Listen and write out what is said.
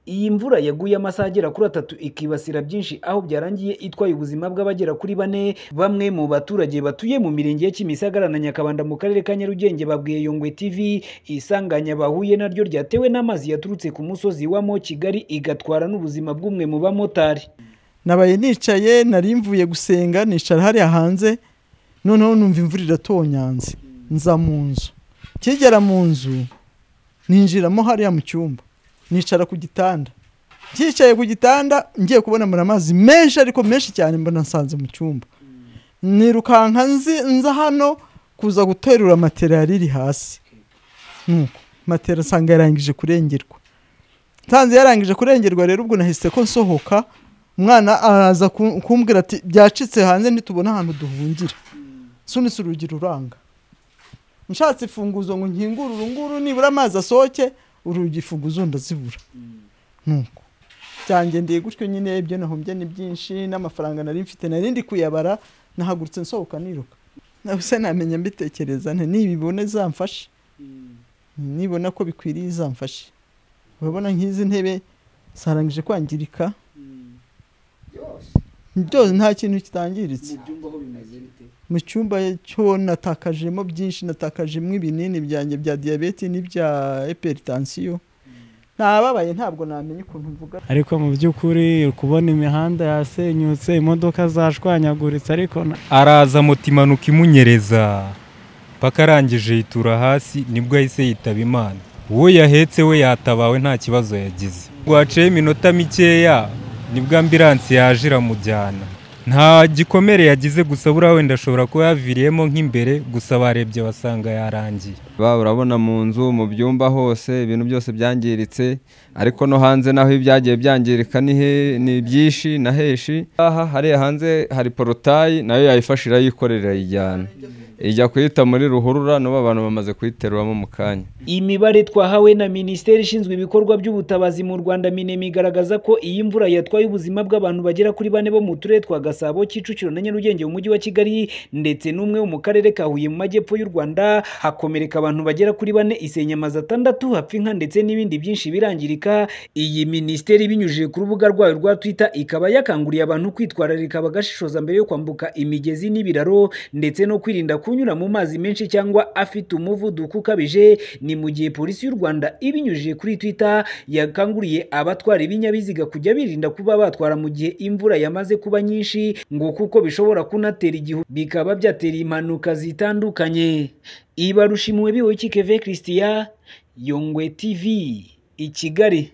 Iyi mvura yaguye amasaha agera kuri 3 ikibasira byinshi, aho byarangiye itwaye ubuzima bw'abagera kuri 4. Bamwe mu baturage batuye mu mirenge ya Kimisagara na Nyakabanda mu karere ka Nyarugenge babwiye Yongwe TV isanganya bahuye naryo ryatewe n'amazi yaturutse ku musozi wa Mo Kigali igatwara n'ubuzima bw'umwe mu bamotari. Nabaye nicaye, nari mvuye gusenga, nicara hariya hanze, noneho numva imvura iratonyanze, nza mu nzu. Kigera mu nzu ninjiramo hariya mu cyumba, nicara ku gitanda. Cyicaye ku gitanda ngiye kubona muri amazi menshi, ariko menshi cyane, mbona nsanze mu cyumba. Nirukanka nza hano kuza guterura matera yari iri hasi. Nuko matera nsanga yarangije kurengerwa. Nsanze yarangije kurengerwa rero, ubwo nahise ko nsohoka. Umwana araza kumbwira ati byacitse hanze ntitubona ahantu duhungira. Sunitse urugi ruranga. Nshatse ifunguzo ngo nkingure urunguru nibura amazi asohoke, urugi ifunguzo ndazibura. Nuko byangendeye gutyo nyine, ibyo nahombye ni byinshi, n'amafaranga nari mfite nari ndi kuyabara, nahagurutse nsohoka niruka. Nahise namenya mbitekereza nti nibibone zamfashe, nibona ko bikwiriye zamfashe. Urabona nk'izi ntebe zarangije kwangirika byose, nta kintu kitangiritse. Mu cyumba cyo natakajemo byinshi, natakajemo ibinini byanjye bya diyabete n'ibya hypertension. Ntababaye, ntabwo namenye ukuntu mvuga. Ariko mu by'ukuri kubona imihanda yasenyutse, imodoka zashwanyaguritse, ariko araza moto imanuka imunyereza paka arangije yitura hasi, nibwo yahise yitaba Imana. Uwo yahetse we yatabawe nta kibazo yagize. Rwaciye iminota mikeya nibwo ambilansi yaje iramujyana. Nta gikomere yagize, gusa buriya wenda ashobora kuba yaviriyemo nk'imbere, gusa barebye basanga yarangiye. Urabona mu nzu, mu byumba hose ibintu byose byangiritse, ariko no hanze naho ibyagiye byangirika ni byinshi na heshi. Aha hariya hanze hari porotayi nayo yayifashe irayikorera iyijyana, ijya kuyita muri ruhurura, n'ubu abantu bamaze kuyiteruramo mu kanya. Imibare twahawe na Minisiteri ishinzwe ibikorwa by'ubutabazi mu Rwanda MINEMA igaragaza ko iyi mvura yatwaye ubuzima bw'abantu bagera kuri 4 bo mu turere twa Gasabo, Kicukiro na Nyarugenge mu mujyi wa Kigali, ndetse n'umwe wo mu karere ka Huye mu majyepfo y'u Rwanda. Hakomereka abantu bagera kuri 4, isenya amazu 6, hapfa inka ndetse n'ibindi byinshi birangirika. Iyi minisiteri binyujije ku rubuga rwayo rwa Twitter ikaba yakanguriye abantu kwitwararika bagashishoza mbere yo kwambuka imigezi n'ibiraro, ndetse no kwirinda kunyura mu mazi menshi cyangwa afite umuvuduko ukabije. Ni mu gihe polisi y'u Rwanda ibinyujije kuri Twitter yakanguriye abatwara ibinyabiziga kujya birinda kuba batwara mu gihe imvura yamaze kuba nyinshi, ngo kuko bishobora kunatera igihu bikaba byatera impanuka zitandukanye. Ibarushimwe Bihoyiki Keve Christian, Yongwe TV, i Kigali.